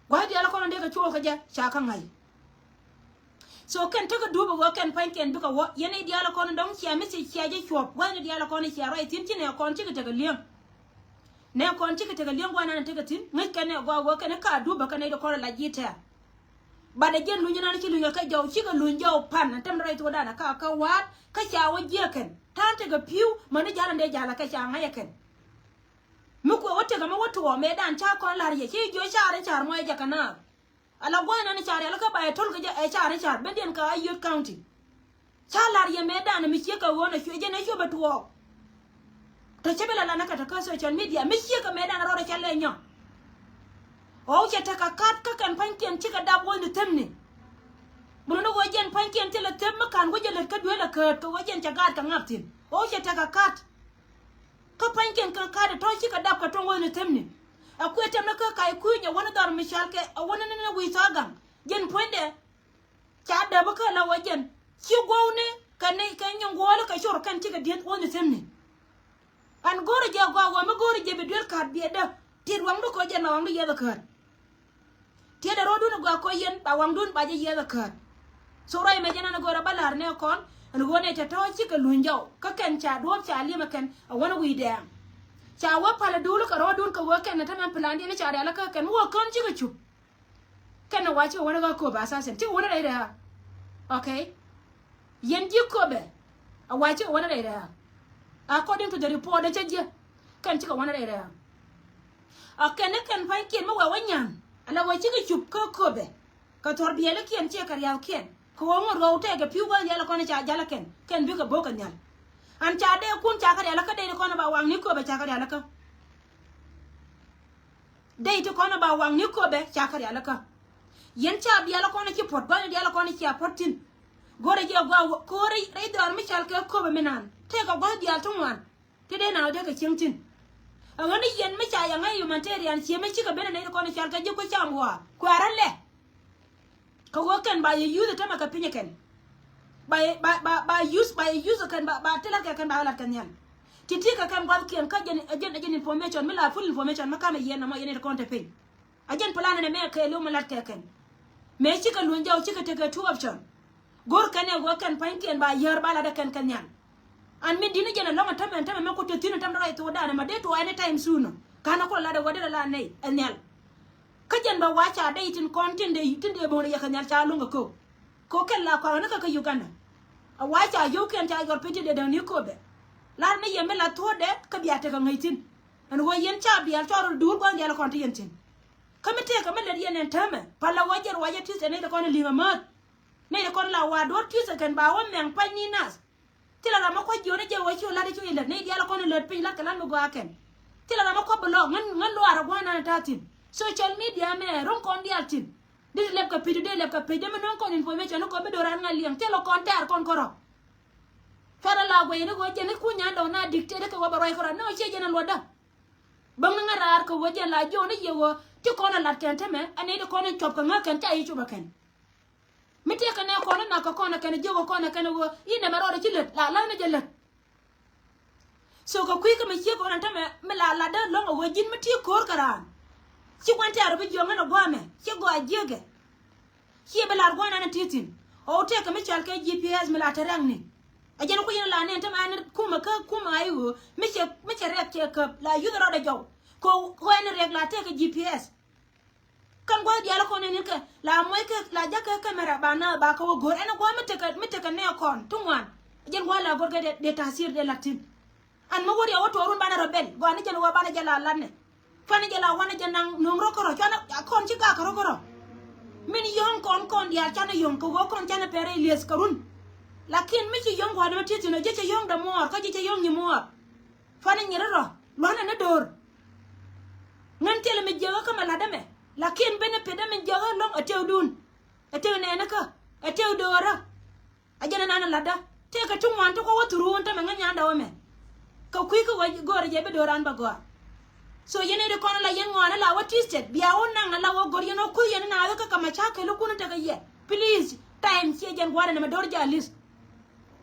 Gua̱th diaal kɔn dee kɛ cuɔɔk kɛ jɛ ca kä ŋa̱c. So kɛn tekɛ dup ɛ ɣöö kɛn pa̱ny kɛn bikɛ wä yɛn i̱ diaal kɔn dɔ̱ŋ cia mi ci cia jɛ cuɔ̱p gua̱th ni diaal kɔn cia ruac thi̱n ci nɛ kɔn cikɛ tekɛ li̱eŋ. Nɛ kɔn cikɛ tekɛ li̱eŋ gua̱th nan tekɛ thi̱n ŋäc kɛn ɛ gɔaa ɣöö kɛn ɛ ka dup ɛ kɛn ɛ dee kɔn ɛ la ji̱ tɛ̈r. But ɛ jɛn luny nan ci luny ɛ kɛ jɔw cikɛ luny jɔw pan ɛ tɛm rɛy thokdan ɛ ka kä wa̱a̱t kä ca wä jiɛk kɛn ta̱a̱n tekɛ pi̱w mäni ja̱l ɛn dee ja̱l ɛ kɛ ca ŋa̱c ɛ kɛn. Mi kuɛ wä tekɛ mi wä tuɔɔk mëëdan ca kɔn la̱r yɛ ci jiö ca̱r in ca̱r mɔ ɛ jɛ kɛ naath. Ala gua̱a̱th nan ca̱r yɛ la kä ba yɛ to̱l kɛ jɛ ɛ ca̱r in ca̱r bendiɛn kɛ Ayod County. Ca la̱r yɛ mëëdan mi ciek kɛ ɣöö nɛ cuɛ jɛ nɛ cuɛ bɛ tuɔɔk. Tɔ cä bi la lanä kɛ tɔ kä social media mi ciek kɛ mëëdan rɔɔdɛ ca lɛ nyɔ. Ɣɔw cɛ tekɛ ka̱t kä kɛn pa̱nykiɛn cikɛ dap wä ni themni. Bi run i̱ ɣöö jɛn pa̱nykiɛn thilɛ them mi ka̱n wä jɛ lät kä duel ɛ käät kɛ ɣöö jɛn cɛ gaat kɛ ŋa̱p thi̱n ɣɔw cɛ tekɛ ka̱t. Kä pa̱nykiɛn kɛ ka̱t ɛ tɔ̱ cikɛ dap kɛ tuɔ̱ŋ wä ni themni. Ɛ kuëë tɛm ni kä ka̱c kui̱ny ɛ wä ni dhɔr mi cɔal kɛ ɛ wä ni ni wi̱i̱ thɔ̱a̱ gaŋ. Jɛn puɔ̱nydɛ. Ca däpä kä la wä jɛn ci guɔwni kɛ ni kɛ nyɔŋ guɔɔli kɛ cor kɛn cikɛ dieth wä ni themni. Ɛn go̱o̱ri jɛ gɔaa wä mi go̱o̱ri jɛ bi duel ka̱a̱t biɛtdä. Tiet waŋdu kɔ jɛn la waŋdu yiɛth ɛ käät. Tiet ɛ ro̱dun ɛ gɔaa kɔ yɛn ba waŋdun ba jɛ yiɛth ɛ käät. So ruac mɛ jɛn ɛn ɛ go̱o̱rä bä la̱r nɛ kɔn ɛn ɣöö nɛ tɛ tɔ̱ cikɛ luny jɔw kä kɛn ca duɔ̱ɔ̱p ca liɛmɛ kɛn ɛ wän ɛ wi̱i̱ dɛɛŋ. Ca wä palä duul kɛ ro̱dun kɛ wä kɛn ɛ tämɛ pilandiɛn ca rial kä kɛn mi wä kään cikɛ cup. Kɛn a wa cikɛ wänä kä Köpɛ assassin, cikɛ wänä rɛy rɛha. Okay. Yɛn ji̱ Köpɛ a wa cikɛ wänä rɛy rɛha. According to the report dee cä jiɛ, kɛn cikɛ wänä rɛy rɛha. A kɛn ni kɛn pa̱nykiɛn mi wɛ wä nyan ala wä cikɛ cup kä Köpɛ. Kɛ thɔr biɛlikiɛn ciɛ kɛ riathkiɛn kɛ ɣöö ŋot ɣɔw tɛkɛ pi̱w gua̱th diaal kɔn ca jal kɛn, kɛn bikɛ bo̱o̱k kɛ nhial. An ca dee kun ca kɛ rialikä dee ti kɔn ba waŋni Köpɛ ca kɛ rialikä. Dee ti kɔn ba waŋni Köpɛ ca kɛ rialikä. Yɛn ca bial kɔn ci puɔ̱t gua̱thni diaal kɔn cia puɔ̱t thi̱n. Go̱rɛ jiɛ gua̱a̱ ko̱ri rɛy dhɔaar mi cal kɛ Köpɛ mi naan tɛkɛ gua̱th diaal ti ŋuan. Ti dee na wä dee kɛ cieŋ thi̱n. A ɣän ni yɛn mi ca yɛ ŋäc humanitarian cie mi cikɛ ben a nɛy ti kɔn i̱ cal kɛ ji̱ kui̱ cam wä kuɛ a rɔ̱ lɛ. Kɛ ɣöö kɛn ba yɛ yuth ɛ tämɛ kɛ piny ɛ kɛn. Ba yɛ, ba, ba, ba yuth, ba yɛ yuth ɛ kɛn, ba, ba ti la̱t kɛ kɛn, ba ɣä la̱t kɛ nhial. Ti ti kɛ kɛn gua̱thkiɛn kä jɛn, ɛ jɛn, ɛ jɛn information mi la full information mi kamɛ yɛn nɔmɔ yɛn ɛ ti kɔn te piny. A jɛn plan ɛn ɛmɛ kɛɛliw mi lat kɛ kɛn. Mëë cikɛ luny jɔw cikɛ tekɛ two option. Go̱r kɛn ɛ ɣöö kɛn pa̱nykiɛn ba yäär ba lat ɛ kɛn kɛ nhial. An mi di̱t ni jɛn ɛlɔ̱ŋ ɛ tämɛ, tämɛ mɛ ku te thi̱n ɛ tämɛ rɔy thokdan ɛmɛ dee tuɔɔk any time soon ɔ. Ka̱n ɛ kulɛ lat ɛ ɣöö dee lɛ la nɛy ɛ nhial. Kä jɛn bɛ wa̱a̱ ca dee tin kɔn tin dee, tin dee bo̱o̱n ɛ yɛ kɛ nhial ca luŋ ɛ köök. Kɛ ɣöö kɛn la kɔaŋ ni kä kä Uganda. Ɛ wa̱a̱ ca yio̱wkiɛn ca yɔr piny tin dee däŋ ni Köpɛ. Lar ni yɛn mi la thuɔ̱ɔ̱dɛ kä bia tekɛ ŋäc thi̱n. Ɛn ɣöö yɛn ca bial cɔɔr rɔ duur gua̱a̱th diaal kɔn ti yɛn thi̱n. Kä mi tëëkɛ mi lät yɛn ɛn täämɛ, pal la wä jɛn ruacä Tuesday nɛy ti kɔn in li̱ŋ amäth. Nɛy ti kɔn la wa duɔ̱ɔ̱r Tuesday kɛn ba wä mɛŋ pa̱ny ni nath. Thilɛ ram mi kua̱c jiɔni jɛ wä ci wä la̱t i̱ cu ilät nɛy diaal kɔn in lät piny la̱t kɛ la̱t mi gɔaa kɛn. Thilɛ ram mi kua̱c bi lɔɔk ŋän, ŋän luaar ɛ gua̱a̱r nan in ta̱a̱ thi̱n. Social media mɛ ro̱ŋ kɔn diaal thi̱n. Di ti lɛp kɛ pec, di lɛp kɛ pec, dee mi no̱o̱ŋ kɔn information ni kɔn bi do̱ran ŋa̱ liɛŋ. Thilɛ kɔn tɛɛr kɔn kärɔ̱. Cuarɛ la guɛy ni ɣöö jɛn i̱ kuny nyan dɔ̱ŋ na dictate kɛ ɣöö bɛ ruac kärɔ̱. Ni ɣöö ciɛ jɛn in luɔtdä. Bäŋ ni ŋäraar kɛ ɣöö jɛn la jiɔni yɛ ɣöö ti kɔn a lat kɛn tämɛ, ɛn nɛy ti kɔn in cuɔp kɛ ŋäk kɛn ca yi cupɛ kɛn. Mi tëëkɛ nɛ kɔn in nak kɛ kɔn ɛ kɛn jiök kɛ kɔn ɛ kɛn ɣöö i̱ nɛmɛ rɔɔdɛ ci lät, la la̱th ni jɛ lät. So kɛ kui̱ kä mi ciek kɔn ɛn tämɛ mi la latdä lɔ̱ŋ ɛ ɣöö ji̱n mi ti ko̱o̱r kɛ raan. Ci gua̱n tɛ̈r bi jiɔŋ ɛn ɛ gua̱a̱mɛ ci gɔaa jiäkɛ. Ciɛ bi lar gua̱n ɛn ɛ ti thi̱n ɣöö tëëkɛ mi cɔal kɛ G P S mi la te rɛŋni. Ɛ jɛn kui̱ in la nɛn tämɛ ɛn kumɛ kä kumɛ a i̱ ɣöö mi cɛ, mi cɛ rɛk cɛ käp la yuth rɔɔdɛ jɔw. Kɛ ɣöö ɛn riɛk la tëëkɛ G P S. Kɛn gua̱th diaal kɔn ɛn in kɛ la muɔc kɛ la ja̱k kɛ camera ba na ba kä wä go̱r ɛn gua̱th mi tekɛ, mi tekɛ nɛ kɔn ti ŋuan. Jɛn gua̱th la go̱r kɛ dee, dee ta̱a̱ thier dee la̱t thi̱n. An mi wä riɛk wä tuɔɔrun banɛ rɔ bɛl gɔaa ni jɛn wä banɛ jɛ la la̱tnɛ. Cuanɛ jɛ la wanɛ jɛ naŋ no̱o̱ŋ rɔ kärɔ cuanɛ kɔn ci gak kärɔ kärɔ. Min yɔ̱ŋ kɔn kɔn diaal canɛ yɔ̱ŋ kɛ wä kɔn canɛ pɛrɛ lieth kärun. Lakin mi ci yɔ̱ŋ gua̱a̱th dee mi ti thi̱n ɔ ji̱ cɛ yɔ̱ŋ dee muɔɔr kä ji̱ cɛ yɔ̱ŋ nyi muɔɔr. Cuanɛ nyiri rɔ luanɛ ni do̱r. Ŋän thilɛ mi jiäkä kä mɛ la̱tdä mɛ. Lakin benefit dä mi jiäkä lɔ̱ŋ ɛ tëëkdun. Ɛ tëëk nɛɛnikä. Ɛ tëëk do̱rä. A jɛn ɛnan ɛ la̱tdä tëëkɛ ti ŋuan ti kɔ wä thurun tämɛ ŋä nyandɛ wä mɛ. Kɛ kui̱ kä wä go̱o̱rɛ jɛ bi do̱ran bɛ gɔaa. So yɛn ɛ di kɔn la yɛn ŋuan ɛ la wä twisted bia wä naŋ ɛ la wä go̱r yɛn wä kuth yɛn ɛ naath kä kɛ mɛ ca kɛl ikun ɛ tekɛ yɛ. Please time ciɛ jɛn gua̱a̱r ɛn ɛmɛ do̱r jɛ a li̱th.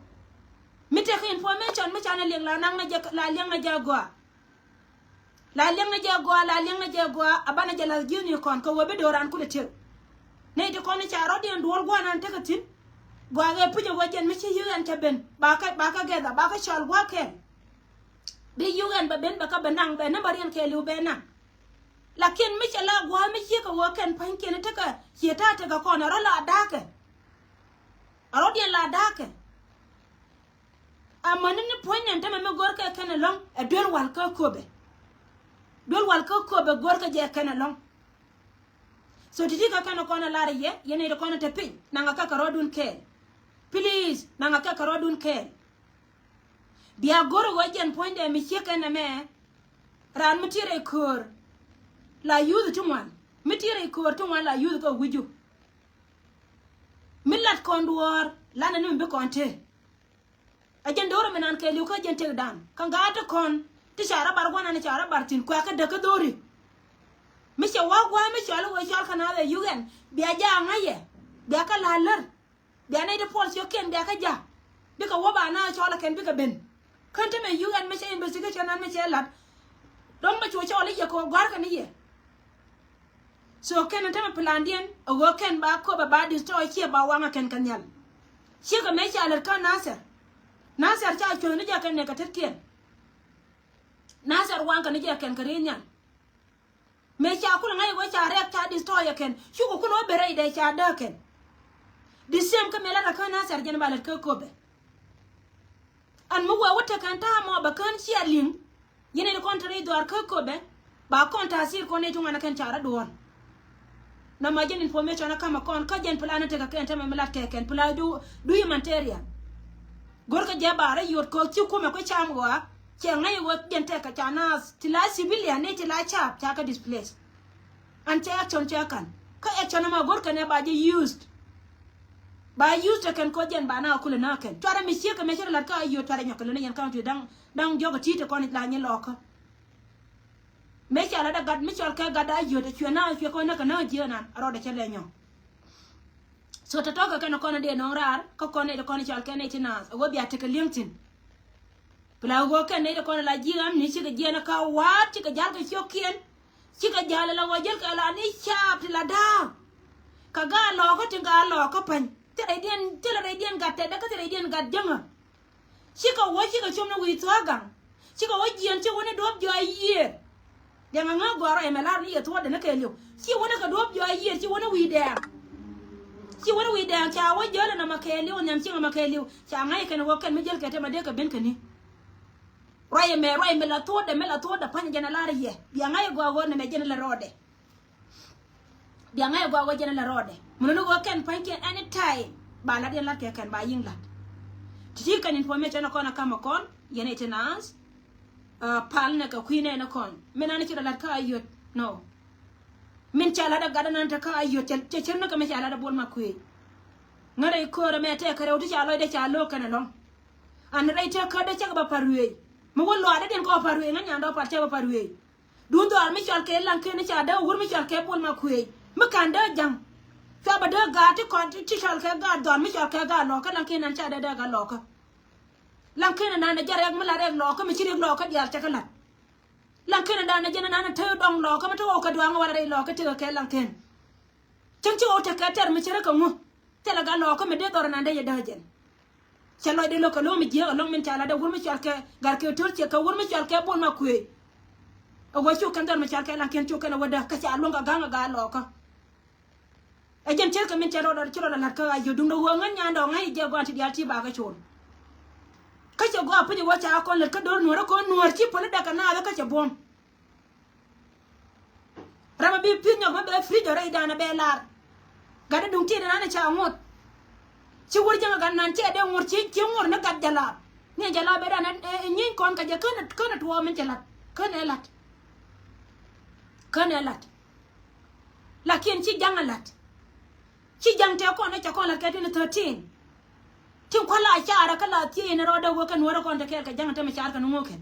Mi tekɛ information mi canɛ liɛŋ la naŋ na jɛ la liɛŋ na jɛ a gɔaa. La liɛŋ na jɛ a gɔaa, la liɛŋ na jɛ a gɔaa, a banɛ jɛ lath ji̱thni kɔn kɛ wee bi do̱ran kulɛ tiek. Nɛy ti kɔn i̱ ca rɔ̱diɛn duɔ̱ɔ̱r gua̱a̱r nan tekɛ thi̱n. Gɔaa ɣɛ puc a wee jɛn mi ci yio̱k ɛn cɛ ben ba kä, ba kä gɛtha ba kä cɔl gua̱a̱r kɛɛl. Bi yio̱k ɛn bɛ ben bɛ kä bɛ naŋ bɛ nambariɛn kɛɛliw bɛ naŋ. Lakin mi cɛ la gua̱a̱r mi ciek kɛ wee kɛn pa̱nykiɛn tekɛ ciɛ ta̱a̱ tekɛ kɔn ɛ rɔ̱ la da̱a̱kɛ. A rɔ̱diɛn la da̱a̱kɛ. Amäni ni puɔ̱ny nɛn tämɛ mi go̱rkɛ kɛn ɛlɔ̱ŋ ɛ duel wal kä köpɛ. Duel wal kä köpɛ go̱rkɛ jɛ kɛn ɛlɔ̱ŋ. So ti̱ti̱ kä kɛn ɛ kɔn ɛ lar ɛ yɛ yɛn ɛ ti kɔn ɛ te piny naŋ ɛ kɛ kɛ rɔ̱dun kɛɛl. Please naŋ ɛ kɛ kɛ rɔ̱dun kɛɛl. Bia go̱r ɛ ɣöö jɛn puɔ̱nydɛ mi ciek kɛn ɛmɛ. Raan mi ti rɛy köör la yuth ti ŋuan mi ti rɛy köör ti ŋuan la yuth kɛ wi̱cu. Mi lat kɔn duɔ̱ɔ̱r lanɛ ni mi bi kɔn te. A jɛn do̱r mi nan kɛɛliw kä jɛn tëkdan kä gaat ti kɔn ti ca rɔ bar guanan ca rɔ bar thi̱n kuɛ kä däk kä dho̱ri. Mi cɛ wä gua̱a̱ mi cɔal i̱ wee cɔal kä naath ɛ yuk ɛn bia jaak ŋa̱cɛ bia kä la̱a̱c lär. Bia nɛy ti puɔl ciökiɛn bia kä jaak bikɛ wä ba naath cɔal ɛ kɛn bikɛ ben. Kän te mɛ yuk ɛn mi cɛ investigation ɛn mi cɛ la̱t. Dɔ̱ŋ bɛ cu cɔɔl i̱ yɛ kɛ ɣöö gua̱a̱rkɛ ni yɛ. So kɛn ɛn tämɛ plandiɛn ɛ ɣöö kɛn ba köpɛ ba destroy ciɛ ba waŋä kɛn kɛ nhial. Ciekɛ mëë ca lät kä Nasir. Nasir ca cuäth ni jɛ kɛn nɛy kɛ tetkiɛn. Nasir waŋkɛ ni jɛ kɛn kɛ ri̱i̱t nhial. Mëë ca kulɛ ŋa̱c ɛ ɣöö ca rɛk ca destroy ɛ kɛn. Cukɛ kulɛ wä ben rɛydɛ ca dääk kɛn. The same kä mëë lat ɛ kä Nasir jɛn ba lät kä Köpɛ. Ɛn mi wee wä tekɛ ɛn ta̱a̱ mɔ bɛ kään ciɛ liŋ. Yɛn in kɔn te rɛy dhuaar kä Köpɛ ba kɔn ta̱a̱ sir kɔn nɛy ti ŋuan ɛ kɛn ca rɔ duɔ̱ɔ̱l. Nɔmɔ jɛn information ɛ kamɛ kɔn kä jɛn plan ɛ tekɛ kɛn tämɛ mi lat kɛ kɛn plan du, du humanitarian. Go̱rkɛ jɛ ba rɔ yot kɛ ci kumɛ kui̱ cam ɣɔaa. Cɛ ŋäc ɛ ɣöö jɛn tekɛ ca naath ti la civilian ni ti la caap ca kɛ displace. An cɛ action cɛ ka̱n kä action ɛmɔ go̱rkɛ nɛ ba jɛ used. Ba used ɛ kɛn kɔ jɛn ba na kulɛ na kɛn cuarɛ mi ciek kɛ mɛ ci rɔ lat kä Ayod cuarɛ nyɔk kɛ lön yɛn county da̱ŋ da̱ŋ diɔk ɛ ti̱i̱t ɛ kɔn la nyi lɔɔkä. Mëë ca lat ɛ gat mi cɔl kɛ gat Ayod ɛ cuɛ na cuɛ kɔn näk kɛ na jiääk nan a rɔɔdɛ cɛ lɛ nyɔk. So tɔ̱tɔ̱ kɛ kɛn kɔn dee nɔŋ raar kä kɔn nɛy ti kɔn cɔal kɛn nɛy ti naath ɛ ɣöö bia tekɛ li̱eŋ thi̱n. Pla ɣöö kɛn nɛy ti kɔn la ji̱ ɣam ni cikɛ jiɛn kä wa̱a̱t cikɛ ja̱l kɛ ciökiɛn. Cikɛ ja̱l ala ɣöö jäl kɛ la ni caap ti la da̱a̱k. Kɛ gaa lɔɔkä ti gaa lɔɔkä pa̱ny thilɛ rɛydiɛn thilɛ rɛydiɛn gat tɛtdä kä thilɛ rɛydiɛn gat jäŋä. Cikɛ wä cikɛ com ni wi̱i̱ thua̱a̱ gaŋ. Cikɛ wä jiɛn cikɛ wä ni duɔ̱ɔ̱p jɔɔc yiëër. Diɛŋ aŋä gɔ̱a̱r rɔ ɛmɛ la̱r ni yɛ thuɔ̱ɔ̱dɛ ni kɛɛliw ci wä ni kɛ duɔ̱ɔ̱p jɔɔc yiëër ci wä ni wi̱i̱ dɛɛŋ. Ci wä ni wi̱i̱ dɛɛŋ ca wä jiöl ɛn ɛmɛ kɛɛliw nhiam ciŋ ɛmɛ kɛɛliw ca ŋa̱c kɛn wä kɛn mi jiöl kɛ tɛmɛ dee kɛ ben kɛ ni. Ruac ɛmɛ ruac mi la thuɔ̱ɔ̱dɛ mi la thuɔ̱ɔ̱dɛ pa̱ny jɛn ɛ la̱r yɛ bia ŋa̱c gɔaa ɣöö nɛmɛ jɛn ɛ la rɔɔdɛ. Bia ŋa̱c ɛ gɔaa wä jɛn ɛ la rɔɔdɛ. Mun ni ɣöö kɛn pa̱nykiɛn anytime ba lat yɛn lat kɛ kɛn ba yi̱ŋ lat. Ti̱ti̱ kɛn information ɛ kɔn ɛ kamɛ kɔn yɛn ɛ ti naath. Pal nɛ kɛ kui̱ nɛn ɛ kɔn min an ci rɔ lat kä Ayod. No. Min ca lat ɛ gat ɛnan te kä Ayod cɛ cɛ cär ni kɛ min ca lat ɛ Bol Makuëëc. Ŋäri ko̱rɛ mɛ tɛk kɛ rɛw ti ca lɔcdɛ ca lo̱k kɛn ɛlɔ̱ŋ. An rɛy tɛk kädɛ cɛ kɛ ba Pa̱r Ruëëc mi wä lɔaadɛ diɛn kɛ ba Pa̱r Ruëëc ŋäc nyan dɔ̱ pal cɛ ba Pa̱r Ruëëc. Duun dhɔaar mi cɔal kɛ Laŋken ca dee wur mi cɔal kɛ Bol Makuëëc mi ka̱n dee ja̱ŋ. Cua bɛ dee gaat ti kɔn ti cɔal kɛ gaat dhɔaar mi cɔal kɛ gaat lɔɔkä Laŋken an ca dee dee gaat lɔɔkä. Laŋken an an jɛ rɛk mi la rɛk lɔɔkä mi ci rɛk lɔɔkä diaal cɛ kɛ la̱t. Laŋken an an jɛn an an te dɔŋ lɔɔkä mi te ɣɔw kɛ duaŋ wala rɛy lɔɔkä tekɛ kɛ Laŋken. Cäŋ ci ɣɔw tekɛ tɛr mi cɛ rɛ kɛ ŋu. Thilɛ gat lɔɔkä mi dee dhɔr nan dee yɛ dee jɛn. Cɛ lɔcdɛ lo̱k kɛ lo̱o̱m mi jiääk ɛlɔ̱ŋ min ca lat dee wur mi cɔal kɛ gat kɛ to̱r ciɛ kɛ wur mi cɔal kɛ Bol Makuëëc. Ɛ wä cu kɛn dhɔr mi cɔal kɛ Laŋken cu kɛn ɛ wä dee kä ca luäŋ kɛ ga̱ŋ ɛ gat lɔɔkä. Ɛ jɛn cɛr kɛ min cɛ rɔɔdɛ ci rɔɔdɛ la̱t kä Ayod duundɛ ɣöö ŋän nyan dɔɔŋ ŋäc jɛ gɔaa ti diaal ti bakɛ cool. Kä cɛ gɔaa puc ɛ wä ca kɔn lät kä do̱r nuɔ̱ɔ̱r ɛ kɔn nuɔ̱ɔ̱r ci päl däk kɛ naath kä cɛ buɔ̱m. Ram a bi pi̱th nyɔk mi bɛ fridge ɔ rɛy dan a bɛ lar. Gat a duŋ tiet nan a ca ŋuɔth. Ci wur jäŋ a gat nan cɛ dee ŋuɔr ci ci ŋuɔr ni gat jalap. Ni jalap bɛ dan a nyiny kɔn ka jɛ kän a kän a tuɔɔk min cɛ lat kän a lat. Kän a lat. Lakin ci jaŋ a lat. Ci jaŋ tɛ kɔn a ca kɔn lat kɛ twenty thirteen. Tin kua̱l la carɛ kä la thiec in rɔɔdɛ wä kɛ nuɔ̱ɔ̱rä kɔn te kɛɛl kɛ jaŋ te mi car kɛ ni ŋo̱o̱kɛn.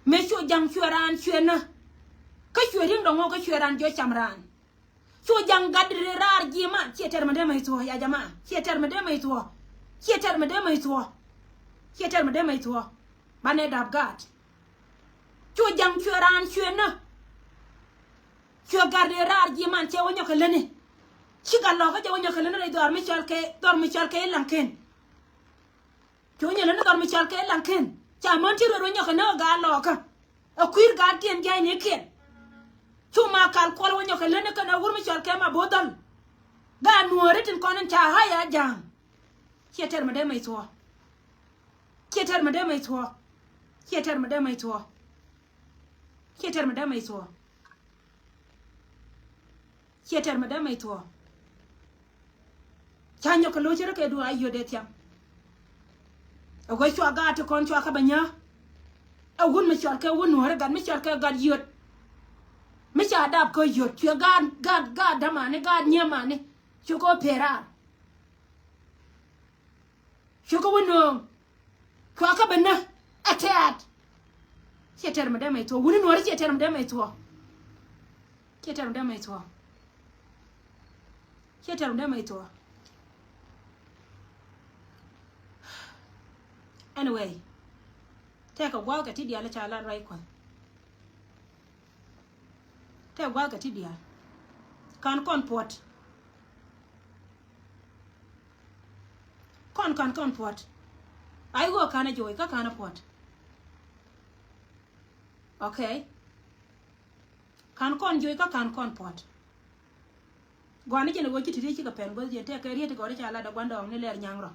Mëë cuɛ ja̱ŋ cuɛ raan cuɛ nä. Kä cuɛ ri̱ŋ dɔ̱ŋ ɣɔw kä cuɛ raan jiɔ cam raan. Cuɛ ja̱ŋ gat ri raar ji̱ man ciɛ tɛr mi dee mɛy thuɔ̱ɔ̱ ya jama ciɛ tɛr mi dee mɛy thuɔ̱ɔ̱. Ciɛ tɛr mi dee mɛy thuɔ̱ɔ̱. Ciɛ tɛr mi dee mɛy thuɔ̱ɔ̱. Banɛ dap gaat. Cuɛ ja̱ŋ cuɛ raan cuɛ nä. Cuɛ gat ri raar ji̱ man cɛ wä nyɔk kɛ läni. Ci gat lɔ̱kä cɛ wä nyɔk kɛ läni rɛy dhɔr mi cɔl kɛ dhɔr mi cɔl kɛ i̱ Laŋken. Cu nyɛ lä ni dhɔr mi cɔal kɛ Laŋken. Ca män ti ruet wä nyɔk kɛ ni ɣä gaat lɔɔkä. Ɛ kui̱r gaat tiɛn jia̱cnikiɛn. Cu ma kal kuɔl wä nyɔk kɛ lä ni kɛn ɛ wur mi cɔal kɛ ma bo̱o̱th dhɔl. Gaat nuɔ̱ɔ̱ri tin kɔn in ca ha̱y a ja̱a̱ŋ. Ciɛ tɛr mi dee mɛy thuɔ̱ɔ̱. Ciɛ tɛr mi dee mɛy thuɔ̱ɔ̱. Ciɛ tɛr mi dee mɛy thuɔ̱ɔ̱. Ciɛ tɛr mi dee mɛy thuɔ̱ɔ̱. Ciɛ tɛr mi dee mɛy thuɔ̱ɔ̱. Ca nyɔk kɛ lo̱c rɛ kɛ duɔ̱ɔ̱r a yot dee thiaŋ. Ɛ guɛ cua gaat ti kɔn cua kä bɛ nyääk. Ɛ wun mi cɔal kɛ wun nuɔ̱ɔ̱ri gat mi cɔal kɛ gat yot. Mi ca dap kä yot cuɛ gaat gaat gaat dämani gaat nyiemani. Cu kɛ wä peraar. Cu kɛ wä nööŋ. Cua kä bɛ nä ɛ tɛ̈t. Ciɛ tɛr mi dee mɛy thuɔ̱k wuni nuɔ̱ɔ̱ri ciɛ tɛr mi dee mɛy thuɔ̱k. Ciɛ tɛr mi dee mɛy thuɔ̱k. Ciɛ tɛr mi dee mɛy thuɔ̱k. Anyway. Tɛkɛ gua̱a̱th kɛ ti diaal ca lat ruac kuɔth. Tɛkɛ gua̱a̱th kɛ ti diaal. Ka̱n kɔn puɔ̱t. Kɔn ka̱n kɔn puɔ̱t. Ay ɣöö ka̱n a jo̱o̱c kä ka̱n a puɔ̱t. Okay. Kan kɔn joc kä kan kɔn puɔt. Guani jɛn ɛ ɣöö ci ti riec cikɛ pɛn guäth jɛn tɛkɛ riet ti gɔ̱r ti ca lat ɛ guandɔɔŋni lɛr nyaŋ rɔ.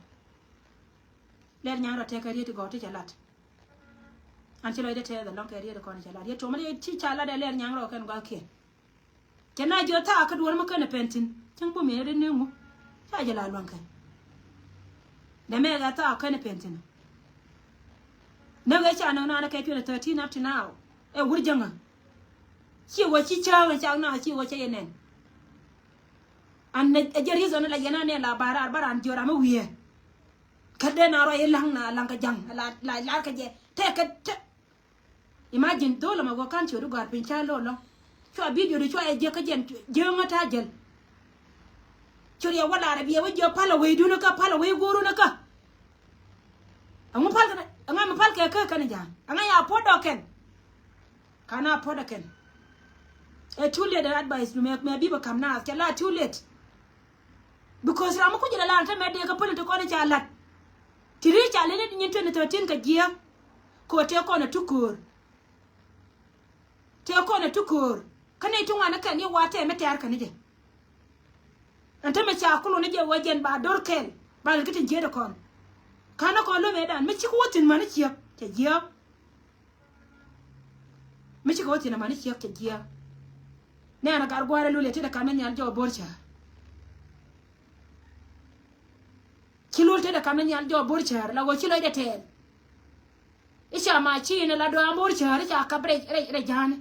Lɛr nyaŋ rɔ tɛkɛ riet ti gɔ̱r ti ca lat. An ci lɔcdɛ tɛth ɛlɔ̱ŋ kɛ riet ti kɔn ti ca lat. Yɛ tuɔmä ti ca lat ɛ lɛr nyaŋ rɔ kɛn gua̱thkiɛn. Cɛ na jiɔ thaak kä duɔ̱ɔ̱r mi kɛn ɛ pɛn thi̱n. Cäŋ bum yɛn ɛ ri ni ŋu. Ca jɛ la luaŋ kɛn. Dee mɛ ɣɛ thaak kɛn ɛ pɛn thi̱n. Näk ɛ ca näk naan ɛ kɛ twenty thirteen up to now. Ɛ wur jäŋä. Ci wä ci cääk ɛ cak na ci wä cä yɛ nɛn. An ɛ jɛ reason la yɛn anɛ la ba raar ba raan jiɔ ram mi wi̱i̱. Kä dee na ruac i̱ laŋ na laŋ kɛ ja̱ŋ la la lar kɛ jɛ tɛk kɛ tɛk. Imagine dhol ɛmɛ wä ka̱n ciöt i̱ gɔ̱a̱r piny ca lo̱l lɔ. Cua video di cua yɛ jiäk kä jɛn jiäŋä ta̱a̱ jäl. Ciöt yɛ wä lar ɛ biɛ wä jiäk pal ɛ wecdun kä pal ɛ wec go̱o̱run kä. Ɛŋu pal kɛn ɛŋa mi pal kɛ kä kɛn ja̱a̱n ɛŋa ya puɔ̱t dɔk kɛn. Ka̱n a puɔ̱t dɔk kɛn. Ɛ too late ɛ advice du mɛ mɛ bipɛ ka̱m naath cɛ la too late. Because ram mi kuc ilɛ lan te mɛ dee kä päl ti kɔn i̱ ca la̱t. Ti ri ca leni nyin twenty thirteen kɛ jiääk. Kɛ ɣöö tëë kɔn ɛ tuköör. Tëë kɔn ɛ tuköör. Kä nɛy ti ŋuan ɛ kɛn i̱ wa tɛmɛ tɛ̈r kɛn i̱ jɛ. Ɛn te mɛ ca kulun i̱ jɛ wee jɛn ba do̱r kɛl ba lɛl kä tin jiäätdɛ kɔn. Ka̱n ɛ kɔn lo̱mɛ dan mi cik wä thi̱n män i̱ ciek cɛ jiääk. Mi cikɛ wä thi̱n amäni ciek cɛ jiääk. Nɛɛnɛ gat gua̱a̱r ɛ lul yɛ tetdɛ kam ni nhial jɔɔk bo̱r cäär. Ci lul tetdɛ kam ni nhial jɔɔk bo̱r cäär la ɣöö ci lɔcdɛ tɛɛl. I̱ ca ma ci in ɛ la dɔaŋ bo̱r cäär i̱ ca kap rɛy rɛy rɛy ja̱a̱ni.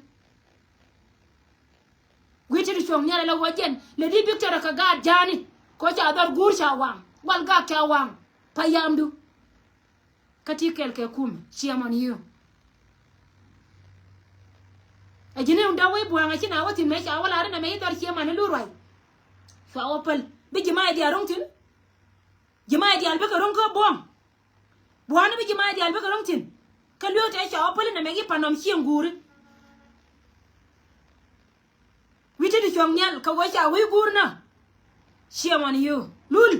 Gui̱t tetdɛ cuɔ̱ŋ nhial ɛ la ɣöö jɛn lɛ di bik tetdɛ kɛ gaat ja̱a̱ni. Kɛ ɣöö ca dhɔr guur ca waŋ wal gak ca waŋ. Pa yamdu. Kä ti kɛl kɛ kum shame on you. Ɛ ji̱n in dɔ̱k wec bua̱a̱ŋ a ci na wä thi̱n mëë ca wä lar in ɛmɛ i̱ dhɔr shame on in lu ruac. Cua wä päl bi ji̱ ma i̱ diaal ro̱ŋ thi̱n. Ji̱ ma i̱ diaal bikɛ ro̱ŋ kä buɔ̱ŋ. Bua̱a̱n bi ji̱ ma i̱ diaal bikɛ ro̱ŋ thi̱n. Kä lueek tɛ cua wä päl in ɛmɛ i̱ pan nɔm cieŋ guuri. Wi̱cdɛ ti cuɔ̱ŋ nhial kɛ ɣöö ca wi̱i̱ guur nä. Shame on you. Lul.